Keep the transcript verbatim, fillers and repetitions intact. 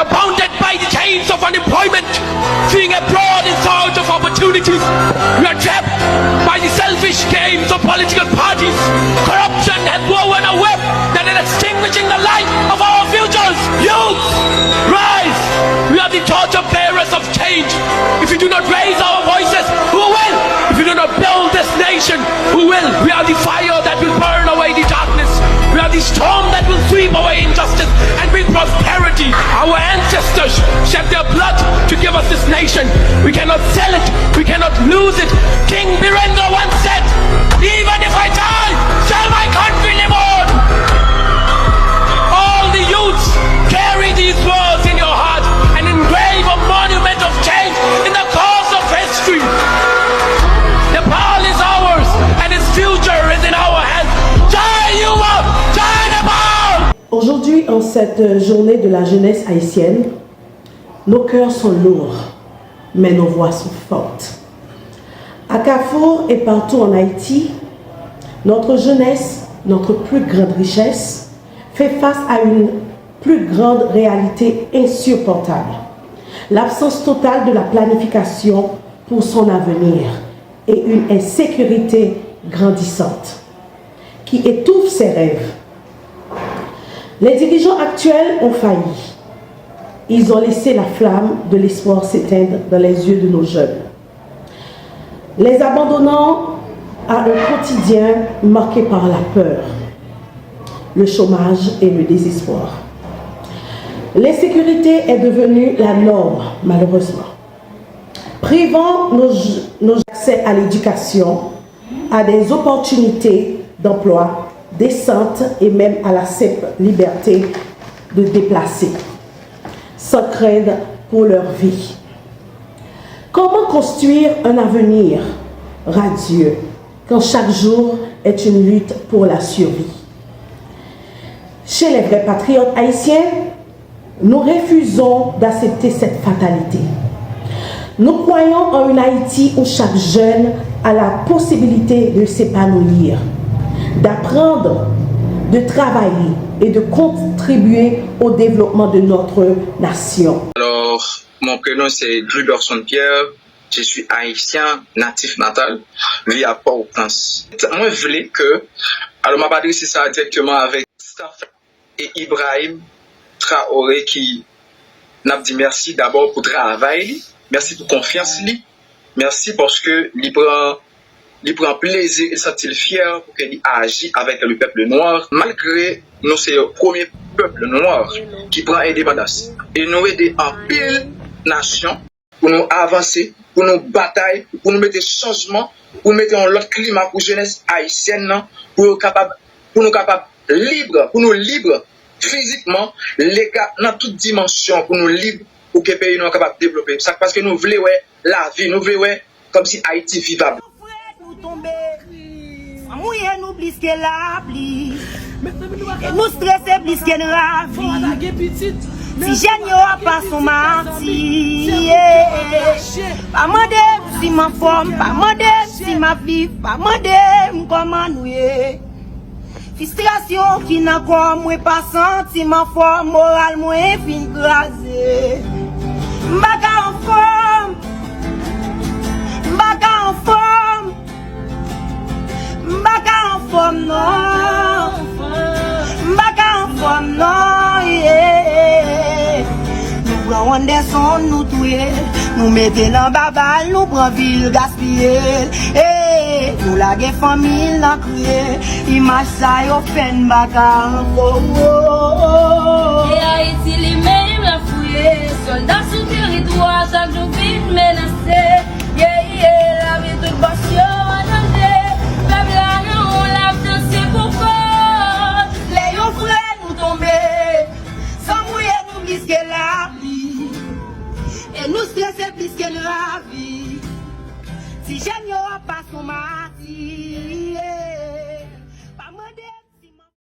Bounded by the chains of unemployment, fleeing abroad in search of opportunities. We are trapped by the selfish games of political parties. Corruption has woven a web that is extinguishing the light of our futures. Youth, rise! We are the torch bearers of change. If we do not raise our voices, who will? If we do not build this nation, who will? We are the fire that will burn away the darkness. We are the storm that will sweep away injustice and bring prosperity. Our ancestors shed their blood to give us this nation. We cannot sell it. We cannot lose it. King Birendra once said, "Even if I die, shall my country live on?" All the youths, carry these words in your heart and engrave a monument of change in the course of history. Nepal is ours and its future is in our hands. Jai Yuva, Jai Nepal! Aujourd'hui, en cette journée de la jeunesse haïtienne, nos cœurs sont lourds, mais nos voix sont fortes. À Carrefour et partout en Haïti, notre jeunesse, notre plus grande richesse, fait face à une plus grande réalité insupportable, l'absence totale de la planification pour son avenir et une insécurité grandissante qui étouffe ses rêves. Les dirigeants actuels ont failli. Ils ont laissé la flamme de l'espoir s'éteindre dans les yeux de nos jeunes, les abandonnant à un quotidien marqué par la peur, le chômage et le désespoir. L'insécurité est devenue la norme, malheureusement, privant nos, nos accès à l'éducation, à des opportunités d'emploi décentes et même à la simple liberté de déplacer sans crainte pour leur vie. Comment construire un avenir radieux quand chaque jour est une lutte pour la survie? Chez les vrais patriotes haïtiens, nous refusons d'accepter cette fatalité. Nous croyons en une Haïti où chaque jeune a la possibilité de s'épanouir, d'apprendre, de travailler et de contribuer au développement de notre nation. Alors, mon prénom c'est Gluberson Pierre. Je suis haïtien, natif natal, vis à Port-au-Prince. Mwen vle ke, alò m ap adrese sa dirèkteman avèk staff e Ibrahim Traoré ki n ap di mèsi dabò pou travay li, mèsi pou konfyans li, mèsi paske li pran li pran plezi, li santi l fyè pou ke li aji avèk le peuple noir, malgre nou se premye pèp nwa ki pran endepandans. E nou ede anpil nasyon pou nou avanse, pou nou batay, pou nou mete chanjman, pou nou mete yon lòt klima pou jenès ayisyèn nan, pou yo kapab, pou nou kapab lib, pou nou lib fizikman, lega, nan tout dimansyon, pou nou lib, pou ke peyi nou an kapab devlope. Sa k paske nou vle wè lavi, nou vle wè kòmsi Ayiti vivab. Nou fre, nou tonbe. San mouye nou plis ke lapli. E nou strese plis ke n ravi. Ti jèn yo ap pase yon mati. Pa mande m si m anfòm, pa mande m si m ap viv, pa mande m kòman nou ye. Fistrasyon ki nan kò mwen pa santi m anfòm, moral mwen fin kraze. M pa ka anfòm, m pa ka anfòm, m pa ka anfòm non, m pa ka anfòm non, yeah. Nou pran Anderson, nou touye l, nou mete l anba bal, nou pran vil, gaspiye l, eh, nou lage fanmi l nan kriye. Imaj sa yo fè n pa ka ankò. E Ayiti li menm l ap fouye, sòlda sou teritwa chak jou vin menase. Yeah, yeah, lavi tout bòs yo an danje. Pèp la nan won l ap danse pou kòz. Lè yo fre nou tonbe, san mouye nou plis ke lapli. E nou strese plis ke n ravi. Ti jèn yo ap pase yon mati.